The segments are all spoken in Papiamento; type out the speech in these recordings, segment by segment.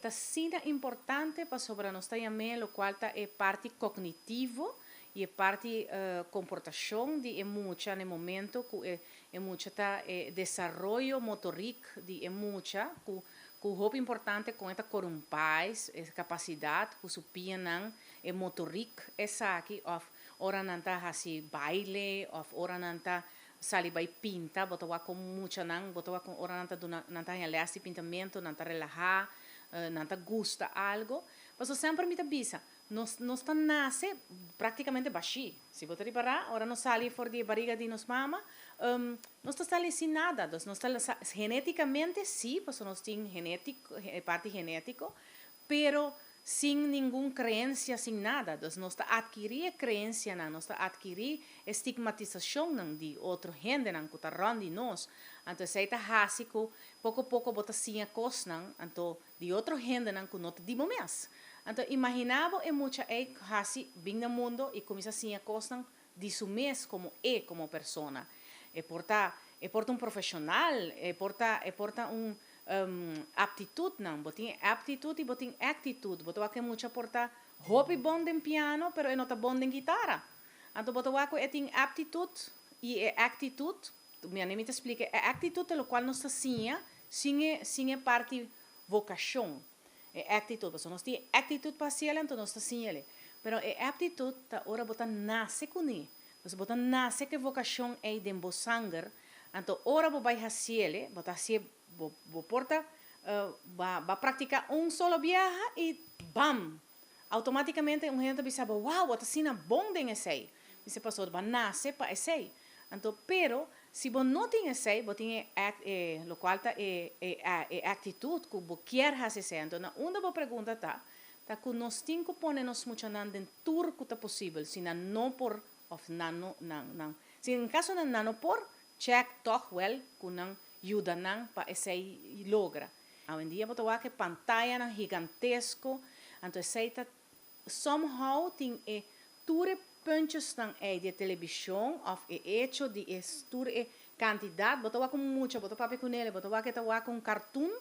Ta asina importante pasobra nos ta yam'é lokual ta e parti kognitivo i e parti komportashon di e mucha na e momento ku e e mucha ta e desaroyo motorik di e mucha ku ku hopi importante kon e ta kore un pais, e kapasidat ku su pianan e motorik esaki òf ora nan ta hasi baile òf ora nan ta sali bai pinta, bo ta wak kon muchanan, bo ta wak kon ora nan ta duna nan ta haña lès di pintamentu, nan ta relahá, nan ta gusta algo. Pasobra semper mi ta bisa, nos nos ta nase práktikamente bashí. Si bo ta ripará, ora nos sali for di e bariga di nos mama, nos ta sali sin nada. Dus nos ta genétikamente sí, pasobra nos tin genétiko, e parti genétiko, pero sin ningun creencia, sin nada. Dus nos ta adkiri e creencianan, nos ta adkiri e stigmatisacionnan di otro hendenan cu ta rond di nos. Anto esey ta haci cu poco poco bo ta siña cosnan anto di otro hendenan cu no ta di bo mes. Anto imagina bo e mucha ey haci bin na mundo y cuminsa siña cosnan di su mes como e como persona. E por ta e por ta un profesional, e por ta e por ta un aptitudnan. Bo tin e aptitud y bo tin actitud. Bo ta wak e mucha por ta hopi bon den piano pero e no ta bon den guitara. Anto bo ta wak cu e tin aptitud y e actitud, mi a mi ta splica, e actitud ta locual nos ta siña sin e sin e parti vocacion. E actitud, pasobra nos tin e actitud pa haciel anto nos ta siña el. Pero e aptitud ta ora bo ta nace cune. Pasobra bo ta nace cu e vocacion ey den bo sanger, anto ora bo bay haciel, bo ta hacié, bo bo por ta ba ba practica un solo biaha y bam! Automaticamente un hende ta bisa bo, wow, bo ta asina bon den esey. Dice pasobra bo a nace pa esey. Anto, pero, si bo no tin esey, bo tin e act, e locual ta e e e actitud cu bo kier haci esey. Anto, na unda bo pregunta ta, ta cu nos tin cu pone nos muchanan den tur cu ta posibel, si nan no por of nan no, nan, nan, si en caso nan nan no por, check toch wel cu nan yuda nan pa esey logra. Awendia bo ta wak e pantayanan gigantesco, anto esey ta somehow tin e tur e puntjesnan ey di e television of e hecho di e tur e cantidad, bo ta wak un mucha, bo ta papia cu nele, bo ta wak e ta wak un cartoon,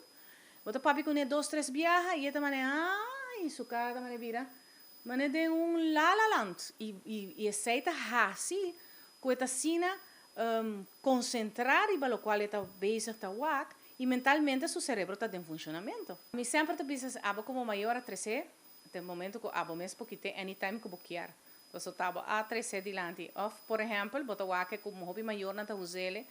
bo ta papia cu ne dos tres biaha y e ta mane ay su cara ta mane bira mane den un lalaland y y esey ta haci cu e ta asina concentra riba locual e ta bezig ta wak y mentalmente su cerebro ta den funcionamento. Mi semper ta bisa abo como mayor a trece te momento cu abo mes por kite anytime cu bo kier. Paso ta bo a trece dilanti. Of por ehempel bo ta wak cu hopi mayornan ta usele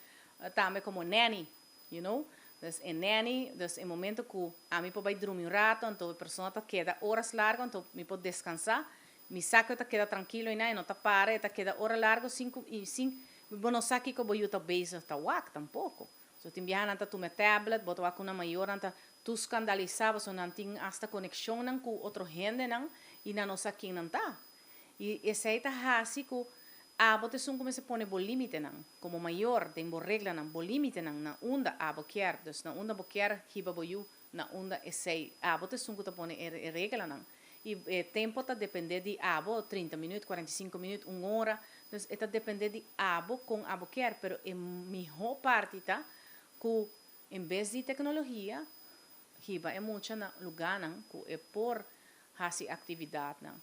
tambe como nanny, you know. Dus e nanny, dus e momento cu ami por bay drumi un rato anto e persona ta keda horas largo anto mi por descansa. Mi sa cu e ta keda trankilo eynan, e no ta para, e ta keda ora largo sin cu y sin bo no sa kico bo yu ta bezig ta wak tampoco. So tin biaha nan ta tuma e tablet, bo ta wak cu nan mayornan ta tur scandalisa pasobra nan tin hasta conexionnan cu otro hendenan y nan no sa ken nan ta. Y esey ta haci cu abo ta esun cu mester pone bo limitenan como mayor den bo reglanan, bo limitenan na unda abo kier, dus na unda bo kier hiba bo yu, na unda esey abo ta esun cu ta pone e reglanan. Y e tempo ta depende di abo, 30 minuut, 45 minuut, un ora, dus e ta depende di abo con abo kier, pero e miho parti ta cu en bes di tecnologia hiba e mucha na luganan cu e por haci actividadnan.